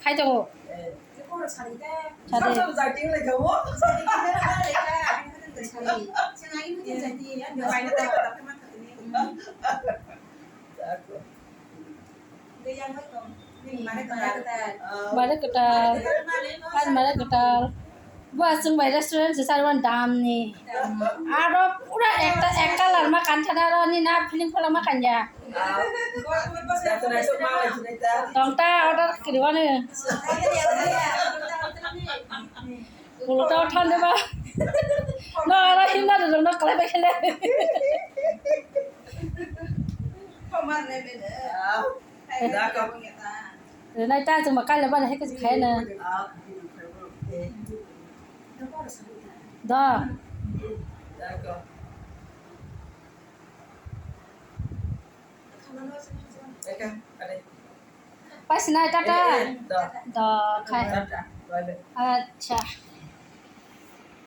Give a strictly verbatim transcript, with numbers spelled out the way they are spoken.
Hai tongo. Sade. Mare kwtal. Hai mare kwtal. Bo aswk bai restaurant se sarwan dam ni. Aro pura ekta, ekta larma kanthana aro ni na feeling phola ma kanya. Tongta order kiriwani. Ulo ta thande ba. No aro himna do no kalai ba khele. Renai ta chuma kaila bana heke khai na. Da. Pasinai tata. Da khai. Acha.